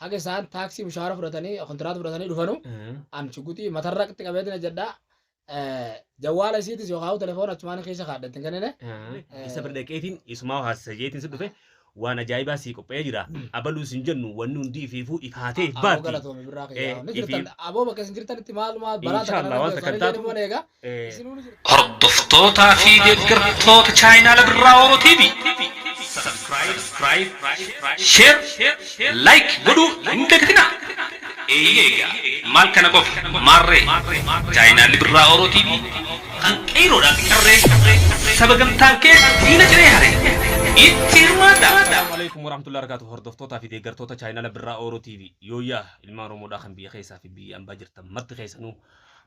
Haga isaan taaksii mushaara fudhatanii kontiraata fudhatanii dhufanu an shuguxii matarraqtti qabeetina jedha. Jawwaala isiitis yookaan telefoona achumaan keessa kaadha ittiin kennine. Isa bira dhaqeetiin isumaa haasisa jeetiin si dhufe waan ajaa'ibaa sii qophaa'ee jira. Abaluu sin jennu wanni hundi ifiifuu ifaatee Aboo baatti. galatoomi birraa kiyyaa. Ni Ifi- jirtan aboo bakka isin jirtanitti maalumaa balaa takka Inshaallah waan narra takka geessu anillee taatu. numa eega. Isinuu ni jirtu. Hordoftootaa fi deeggartoota chaayinaala Birraa Oro TV Subscribe, Share, Like godhuu hin dagatinaa. Eeyyee egaa maal kana qofa maarree chaayinaalli Birraa Oro TV kan qeeyroodhaan qarree saba gamtaan kee diina ciree hare itti hirmaadhaa. Assalaamu alaikum warahmatullahi wabarakatuh. Hordoftootaa fi deeggartoota chaayinaala Birraa Oro TV. Yooyyaa ilmaan Oromoodhaa kan biyya keessaa fi biyya ambaa jirtan marti keessanuu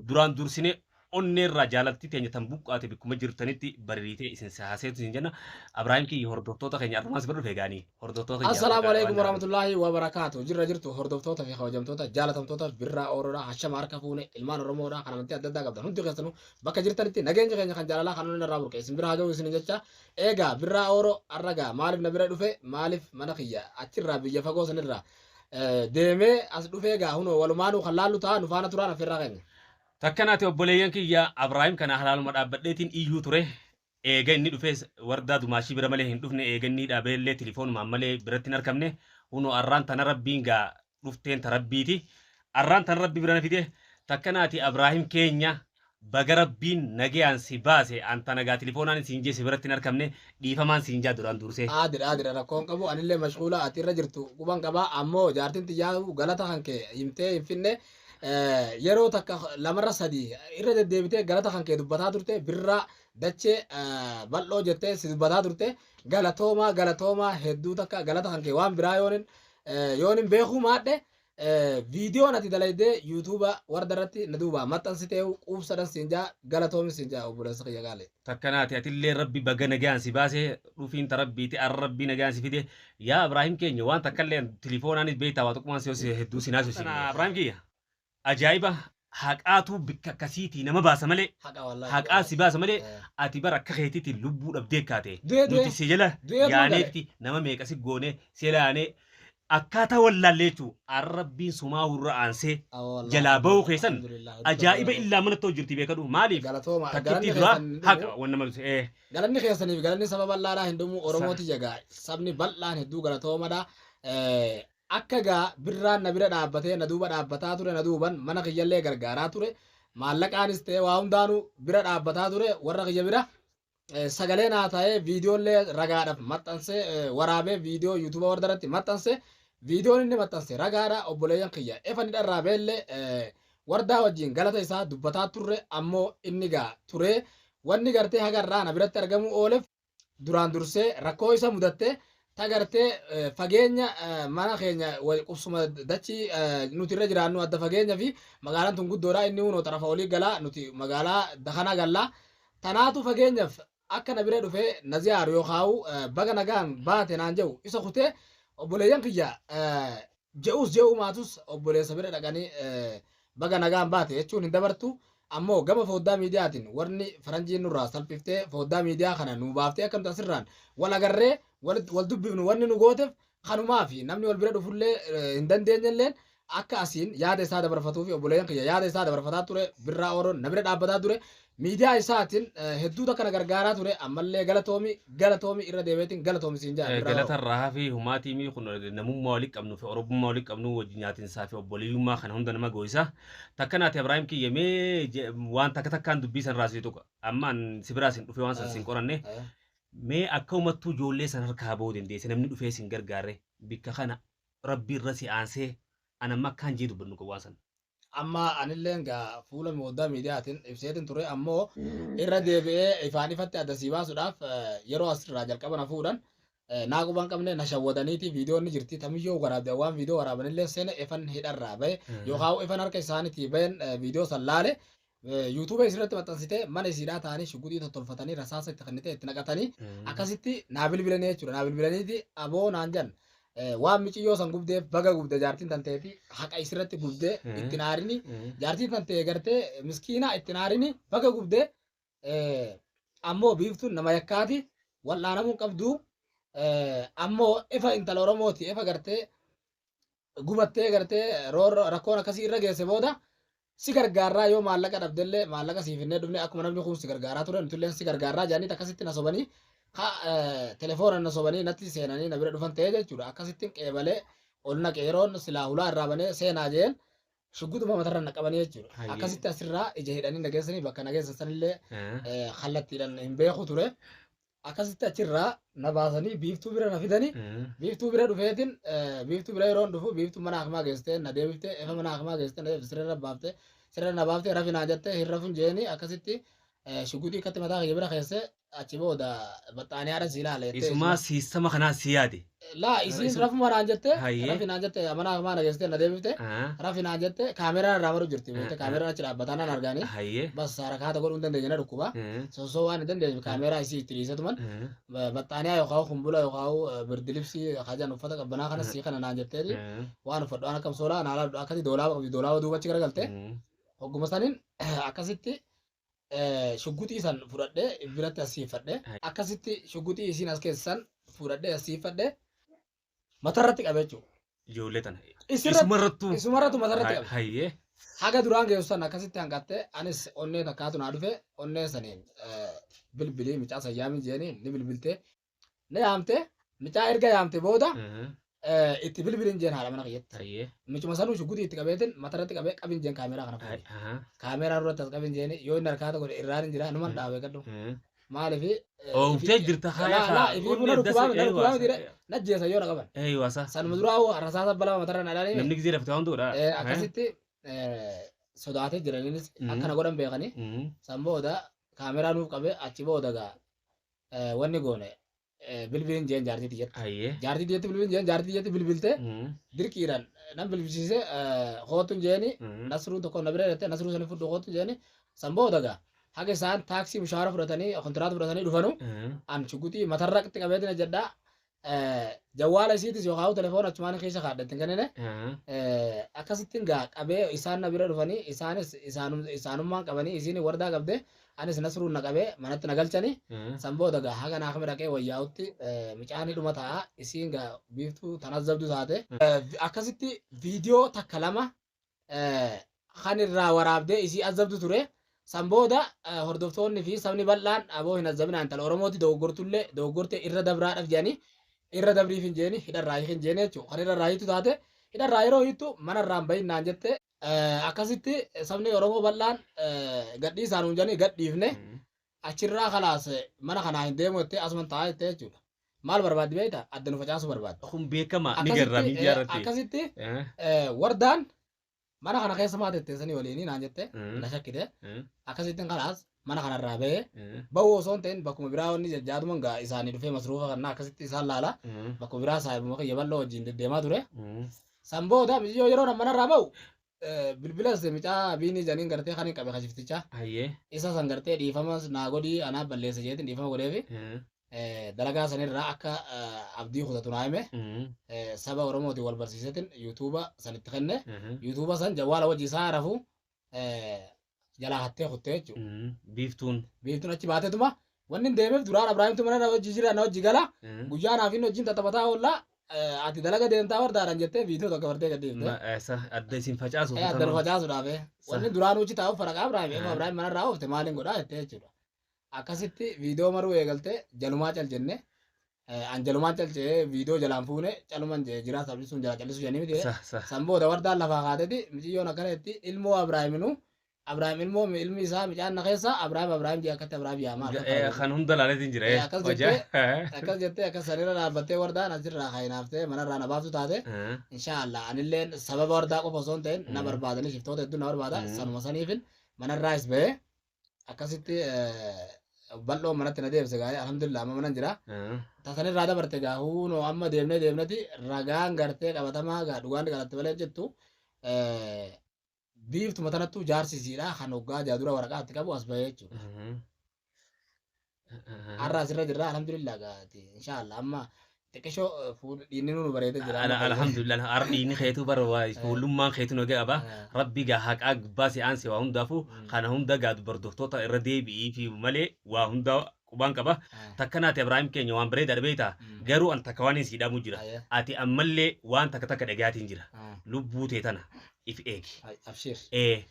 duraan dursinee onneerraa jaalaltii teenya tan buqqaate bikkuma jirtanitti baririitee isin haaseetu isin jenna. Abrahaim kiyya hordoftoota keenya arrumaan si bira dhufe gaanii hordoftoota keenya. Assalaamu alaikum warahmatullahi wabarakaatu. Jirra jirtu hordoftoota fi kabajamtoota jaalatamtoota Birraa Oroodha. Hashama harka fuune ilmaan Oromoodha. Kan amantii adda addaa qabdan hundi keessanuu bakka jirtanitti nageenya keenya kan jaalalaa kan onnee irraa burqe isin bira haa ga'u isin jecha. Eegaa Birraa Oro arragaa maaliif na bira dhufe, maaliif mana kiyya achirraa biyya fagoo sanirraa deemee as dhufee gaa hunoo walumaanuu kan laallu ta'a, nu faana turaan affeerraa keenya. Takkanaati obboleeyyan kiyya, Abrahaim kana halaaluma dhaabbadheetiin iyyuu ture. Eega inni dhufees wardaa dumaashii bira malee hin dhufne, eega inni dhaabeellee tilifoonumaan malee biratti hin arkamne. Hunoo arraan tana rabbiin gaa dhufteen ta rabbiiti. Arraan tana rabbi bira na fide. Takkanaati Abrahaim keenya baga rabbiin nagayaan si baase, an tana gaa tilifoonaan siin jee si biratti hin arkamne, dhiifamaan siin jaa duraan dursee. Aadidha aadidha, rakkoon qabu, anillee mashquula ati irra jirtu quban qaba. Ammoo jaartiin tiyyaa galata kan kee himtee hin finne, yeroo takka lamarra sadii irra deddeebitee galata kan kee dubbataa turte, birraa dachee bal'oo jettee si dubbataa turte. Galatoomaa galatoomaa, hedduu takka galata kan kee waan biraa yoonin beekuu maadhe viidiyoon ati dalaydee yuutuuba warda irratti na duubaa maxxansitee quubsadhan siin jaa, galatoomi siin jaa obboleessa kiyya qaali. Takkanaati atillee rabbi baga nagaan si baase, dhufiin ta rabbiiti, arra rabbii nagaan si fide. Yaa Ibraahim keenya waan takkallee tilifoonaanis beektaa waa tokkumaan si hedduu si naasuu si. Ibraahim kiyya ajaa'iba haqaatu bikka akkasiitii nama baasa malee Haqa wallaahi. Haqaa si baasa malee ati bara akka keetiitiin lubbuu dhabdee kaate. Du'ee du'ee. Nuti si jala Du'ee yaaneetti nama meeqa si goone si jala yaanee akkaataa wallaallee jechuu, arra rabbiin sumaa hurra aansee jalaa bahuu keessan ajaa'iba illaa manatti hojjirti beekadhu, maaliif Galatooma. takkittii Galanni duraa keessan hin haqa dhumu. wanna malu. Galanni keessaniif galanni saba bal'aadhaa hin dhumu. Oromooti jagaa sabni bal'aan hedduu galatoomadha. Akka gaa birraan na bira dhaabbatee na duuba dhaabbataa ture, na duuban mana kiyyallee gargaaraa ture, maallaqaanis ta'ee waa hundaanuu bira dhaabbataa ture, warra kiyya bira sagalee naa ta'ee viidiyoollee ragaadhaaf maxxansee waraabee viidiyoo yuutuuba warra irratti maxxanse, viidiyoon inni maxxanse ragaadha. Obboleeyyan kiyya efa ni dharraa beellee wardaa wajjin galata isaa dubbataa turre. Ammoo inni gaa turee wanni gartee haga irraa na biratti argamuu ooleef duraan dursee rakkoo isa mudatte ta gartee fageenya mana keenya qubsuma dachii nuti irra jiraannu adda fageenya fi magaalaan tun guddoodha, inni hunoo xarafa olii galaa, nuti magaalaa dakanaa gallaa, tanaatu fageenyaaf akka na bira dhufee na ziyaaru yookaan baga nagaan baate naan jedhu isa kutee. Obboleeyyan kiyya je'us je'uu maatus obboleessa bira dhaqanii baga nagaan baate jechuun hin dabartu. Ammoo gama fooddaa miidiyaatiin warni faranjiin nurraa salphiftee fooddaa miidiyaa kana nu baaftee akka nuti asirraan wal agarree wal dubbifnu wanni nu gooteef kanumaa fi namni wal bira dhufullee hin dandeenyelleen akka asiin yaada isaa dabarfatuu fi obboleeyyan kiyya yaada isaa dabarfataa ture. Birraa Oroon na bira dhaabbataa ture, miidiyaa isaatiin hedduu takka na gargaaraa ture. Ammallee galatoomi galatoomi, irra deebiitiin galatoomi siin jaa Birraa Galata Oroon. Irraa hafi humaatii mii kun namummaa walitti qabnu fi oromummaa walitti qabnu wajji nyaatinsaa fi obboleeyyummaa kana hunda nama gooysa. Takkanaati Abrahaim kiyya mee waan takka takkaan dubbii san raasii tuqa. Amma an si biraa sin dhufe waan san sin qoranne. Mee akka umattuu ijoollee san harkaa bahuu dandeesse, namni dhufee sin gargaarre bikka kana rabbi irra si aansee an amma akkaan jee dubbannu qabu waan san. Amma anilleen gaa fuula fooddaa miidiyaatiin ibseetiin ture, ammoo irra deebi'ee ifaan ifatti adda sii baasuudhaaf yeroo asirraa jalqaba na fuudhan naa quban qabne na shawwadaniiti viidiyoon ni jirti tamiyyoo waraabde waan viidiyoo waraabanillee seene ifan hidharraa bahe yookaan ifan harka isaaniitii bahen viidiyoo san laale yuutuuba isirratti maxxansitee mana isiidhaa ta'anii shugguxii tottolfatanii rasaasa itti kennitee itti naqatanii akkasitti naa bilbilanii jechuudha. Naa bilbilaniiti aboo naan jan waan miciyyoo san gubdeef baga gubde, jaartiin tan ta'ee fi haqa isirratti gubdee itti naarini, jaartiin tan ta'e gartee miskiinaa itti naarini baga gubdee, ammoo biiftuun nama yakkaati wal'aanamuu qabdu, ammoo ifa intala Oromooti ifa gartee Gubattee gartee roorroo rakkoon akkasii irra geesse booda si gargaarraa, yoo maallaqa dhabdellee maallaqa siif hinnee dhufne, akkuma namni kun si gargaaraa ture nutullee si gargaarraa jedhanii akkasitti na sobanii, ha telefoona na sobanii natti seenanii na bira dhufan ta'ee jechuudha. Akkasittiin qeebalee ol naqe. Yeroon silaa hulaa irraa banee seenaa jeen shuggutuma matarra na qabanii jechuudha. Akkasitti asirraa ija hidhanii na geessanii bakka na geessan sanillee kallattiidhaan hin beeku ture. Akkasitti achirraa na baasanii Biiftuu bira na fidanii. Biiftuu bira dhufeetiin, Biiftuu bira yeroon dhufu Biiftuu mana hakimaa geessitee na deebiftee. Efa mana hakimaa geessitee na deebifte, siree baaftee, siree na baaftee, rafi naa jettee, hin rafun jeeni. Akkasitti shuguxii akkatti mataa kiyya bira keessee achi booda baxxaaniyaadhaan si ilaala jettee. Isumaa siistama kanaa si yaade. Laa, isiin rafuma naan jette. Rafi naan jette, mana hakimaa na geessitee na deebifte. Rafi naan jette, kaameraan irraa maru jirti beekte, kaameraan achi dhaabbataa naan argaanii. Bas harakaata godhuu hin dandeenye, na dhukkuba. Sosoo waan hin dandeenyeef kaameraa isii itti dhiisetuman baxxaaniyaa yookaan kumbula yookaan birdilibsii kajan uffata qabbanaa kana sii kana naan jetteeti, waan uffadhu waan akkam soolaa naa laadhu, akkasi doolaaba qabdi, doolaaba duuba achi garagalte. Hogguma saniin akkasitti shugguxii san fudhadhee biratti as siifadhe. Akkasitti shugguxii isiin as keessan fudhadhee as siifadhe, matarratti qabe jechuudha. Ijoollee tana. Isumarrattuu. Isumarrattu matarratti qabe. Haga duraan geessu san akkasitti hanqatte. Anis onnee takkaatu naa dhufe. Onnee saniin bilbilii mucaa sayyaamin jeeni, ni bilbilte, ni yaamte mucaa. Erga yaamte booda itti bilbilin jeen haadha mana kiyyatti. Mucuma sanuu shugguxii itti qabeetin matarratti qabee, qabin jeen, kaameraa kana fuudhe. Kaameraa duratti as qabin jeeni, yoo inni harkaata godhe irraan hin jira, numan dhaabe gadhu. Maaliif? Ooftee jirta haaya. Laa, ifii buna dhukkubaa na dhukkubaa miti, najjeessa yoo na qaban. Eeywa sa. Sanuma duraa rasaasa balaa matarra na dhaanii. Namni gizee rafte waan ta'uudha. Akkasitti sodaatee jiraniinis akkana godhan beekanii. San booda kaameraa nuuf qabe. Achi booda gaa wanni goone, bilbilin jeen jaartii tiyyatti. Jaartii tiyyatti bilbilin jeen, jaartii tiyyatti bilbilte, dirqiidhaan nan bilbilsiise. Kootuun jeeni, Nasruun tokko na bira jettee, Nasruu sanii fudhu kootuun jeeni. San booda gaa haga isaan taaksii mushaara fudhatanii kontiraata fudhatanii dhufanu an shuguxii matarraqtti qabeetina jedhaa, jawwaala isiitis yookaan telefoona achumaan keessa kaadhatte hin kennine. Akkasittiin gaa qabee isaan na bira dhufanii, isaanis isaanummaan qabanii, isiin wardaa qabde, anis Nasruun na qabee manatti na galchanii. San booda gaa haga naa kami dhaqee wayyaa'utti mucaan hidhuma ta'a, isiin gaa Biiftuu tanazzabdu taate. Akkasitti viidiyoo takka lama kan irraa waraabdee isii azabdu ture. San booda hordoftoonni fi sabni bal'aan aboo hin azabinaa, intala Oromooti, dogoggortullee dogoggortee irra dabraadhaaf jedhanii irra dabriif hin jeeni, hidharraa hiikin jeeni jechuudha. Kan irra hiitu taate, hidharraa yeroo hiittu mana irraa hin bahin naan jette. Akkasitti sabni Oromoo bal'aan gadhiisaan nuun jedhanii gadhiifne. Achirraa kalaas mana kanaa hin deemu jettee asuman taa'aa jettee jechuudha. Maal barbaaddi beektaa? Adda nu facaasuu barbaaddi. Kun beekama ni garraa miidiyaa irratti. Akkasitti wardaan mana kana keessa maa tetteessanii waliinii naan jette, na shakkite. Akkasittiin kalaas mana kanarraa bahee, bahuu osoo hin ta'in bakkuma biraa wanni jajjaatuman gaa isaanii dhufee masruufa kannaa akkasitti isaan laala. Bakkuma biraa saahibuma kiyya bal'oo wajjin deddeemaa ture. San booda miyyoo yeroo manarraa bahu bilbilas mucaa biinii janiin gartee kan hin qabe kashiftichaa. Isa san gartee dhiifama naa godhii, anaa balleessa jeetiin dhiifama godheefi dalagaa sanirraa akka abdii kutatu naa hime. Saba Oromootiin wal barsiiseetiin yuutuuba sanitti kenne. Yuutuuba san jawwaala wajji isaa rafu jalaa hattee kuttee jechuudha. Biiftuun. Biiftuun achi baateetuma wanni hin deemeef duraan Abrahaimtu mana na wajji jira, na wajji gala. Guyyaa naaf inni wajjin taphatataa oollaa, ati dalaga deemtaa wardaadhaan jettee viidiyoo tokko bartee gad dhiifte. Adda isin facaasuuf. Adda nu facaasuudhaaf. Wanni duraan hojii taa'uuf faraqaa Abrahaim, efa Abrahaim manarraa oofte maaliin godhaa jettee jechuudha. Akkasitti viidiyoo maruu eegalte, jalumaa cal jenne. An jalumaan calcee viidiyoo jalaan fuune, caluman jira sabni sun jala callisuu jedhanii miti. San booda wardaan lafaa kaateti miciyyoon akkana jetti, ilmoo Abrahaiminu Abrahaim ilmoo ilmi isaa micaan na keessa Abrahaim Abrahaim jee akkatti Abrahaim yaamaa. Kan hunda laaleetiin jira. Akkas jettee, akkas jettee, akkas sanirra dhaabbattee wardaan achirraa kaayinaaftee manarraa na baaftu taate. Inshaallah anilleen sababa wardaa qofa osoo hin ta'in na barbaadanii, shiftoota hedduu na barbaada, sanuma saniifin manarraas bahee akkasitti bal'oo manatti na deebise gaarii, alhamdulillah amma manan jira. Tasanirraa dabarte gaa huunoo amma deemnee deemneti ragaan gartee qabatamaa gaa dhugaan galatti malee jettu, Biiftuma tanattuu jaarsisiidha kan hoggaa jaadura waraqaa itti qabu as bahee jechuudha. Har'a asirra jirra, alhamdulillah gaati inshaallah amma xiqqishoo dhiinni nu bareedee jira. Alhamdulillah, har'a keetu bara fuullummaan keetu nu qaba. Rabbi gaa haqaa gubbaa si aanse waa hundaafuu kana hunda gaa hordoftoota irra deebi'ii fi malee waa hunda Qubaan qaba. Takkanaati Ibraahim keenya waan bareedaadha beektaa. Garuu an takka waan hin siidhamu jira. Ati ammallee waan takka takka dhagaatiin jira. Lubbuu tee tana if eegi. Abshir.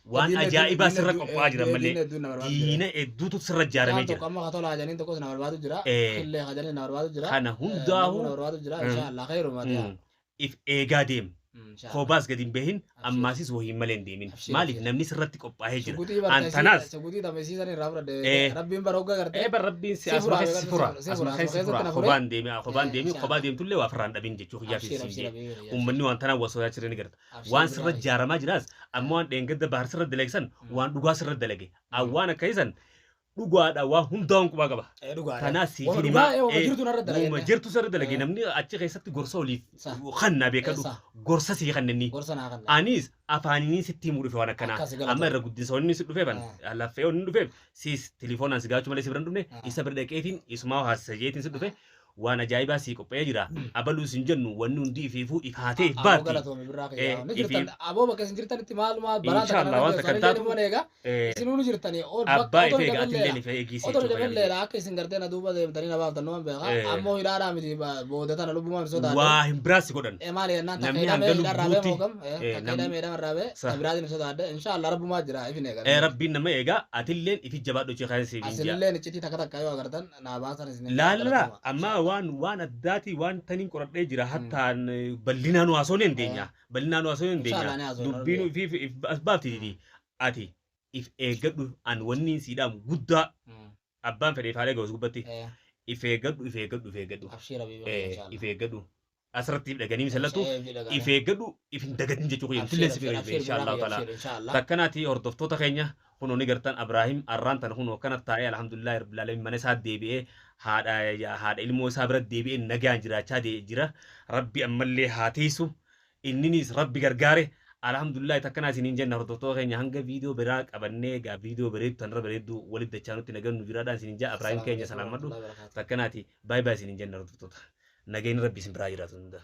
Waan ajaa'ibaa sirra qophaa'aa jira ammallee. Diina hedduun na barbaadu jira. Diina hedduutu sirra ijaaramee Waan jira. tokko amma katolaa jedhaniin tokkos na barbaadu jira. Killee ka jedhaniin na barbaadu jira. Kana Namuu hundaa'uu na barbaadu jira. Inshaallah khayrumaa ta'aa. If eegaa deem. Inshaallah. Kobaas gadi hin bahin, Abshir. ammaasis wahii malee hin deemin. Abshir, Maaliif abshir. namni sirratti qophaa'ee jira. Sugutii An tanaas sugutii tamesiisan irraa fudhadhe. Rabbiin bara hogga gartee. Bar rabbiin si Si asuma fura, keessa si fura. si fura, Asuma asuma keessa si keessatti fura. na fure. Kophaan deemi, kophaan deemi, Inshaallah. kophaa deemtullee waa firraan dhabin jechuu kiyyaaf Abshir, siin abshir, jee. abshir. Uummanni waan tanaan wal sodaachaa jiran ni garta. Abshir, Waan sirra biraa. ijaaramaa jiraas amma waan dheengadda bahar sirra dalagisan waan dhugaa sirra dalage. Waan akka isan dhugaadha waan hundaa'uun qubaa qaba. Dhugaadha. Tanaas siif Wama himaa. dhugaa, wama jirtu narra dalage. Wama jirtu sirra dalage Eh. namni achi keessatti gorsa oliif Sa. kannaa beekadhu Sa. gorsa sii kanneenni. Gorsa naa kanna. Anis afaaniin sitti himuu dhufe waan akkanaa. Akkas galata. Amma irra guddisa inni si dhufeefan laffee inni dhufeef siis telefoonaan si gaachuu malee si bira hin dhufne, isa bira dhaqeetiin isumaa haasisa jeetiin si dhufe waan ajaa'ibaa sii qophaa'ee jira. Abaluu sin jennu wanni hundi ifiifuu ifaatee if Aboo baatti. galatoome birraa kiyyaa. Ni Ifi- jirtan aboo bakka isin jirtanitti maalumaa balaa takka Inshaallah waan takka narra taatu. geessu eega. Isinuu ni jirtanii ol bakka Abbaa otoo ifee egaa daballeedha. atilleen ifee eegii Otoo si daballeedha akka isin gartee na duuba deemtanii na baaftan numan beeka. Ammoo hidhaadhaa miti booda tana lubbumaan sodaadhe. Waa hin biraas si godhan. Maali jennaan takka Namni hidhamee hanga hidharraa bee lubbuutti moogam. Takka hidhamee hidhamarraa bee tabiraatiin hin sodaadhe. Inshaallah rabbumaa jira ifin eega. Rabbiin nama eegaa atilleen ifi jabaadhu jechuu kan siif hin jaa. Asinillee iccitii takka takka yoo agartan naa baasan isin. Laalla amma waan addaatii waan taniin qoradhee jira hattaan bal'inaan haasoo hin deenya. Bal'inaan haasoo hin Inshaallah ni deenya. haasofna, Dubbiin ifiif if as baafti ati if eeggadhu an wanni siidhaamu guddaa abbaan fedhe ifaalee ga'us gubbatti if eeggadhu, if eeggadhu, if eeggadhu. Abshira bibi. If eeggadhu. Asirratti dhaganii misallattu if eeggadhu, if hin dagatin jechuu kiyya. Tillee si fira inshaallah ta'ala. Inshaallah. Takkanaati hordoftoota keenya kunoo ni gartan Abraahim arraan tana kunoo akkana taa'ee alhamdulillahi rabbil alamin mana isaa deebi'ee haadha ilmoo isaa bira deebi'ee nagaan jiraachaa jira. Rabbi ammallee haa tiisu. Inninis Rabbi gargaare. Alhamdulillahi takkanaa isiniin jenna hordoftoota keenya hanga viidiyoo biraa qabannee egaa viidiyoo bareeddu tanarra bareeddu walitti dachaa nutti nagannu jiraadhaan isiniin jaa Abraahim keenya salaamadhu. Takkanaati baay'ee baay'ee isiniin jenna hordoftoota. Nageenyi Rabbi isin biraa jiraatu hunda.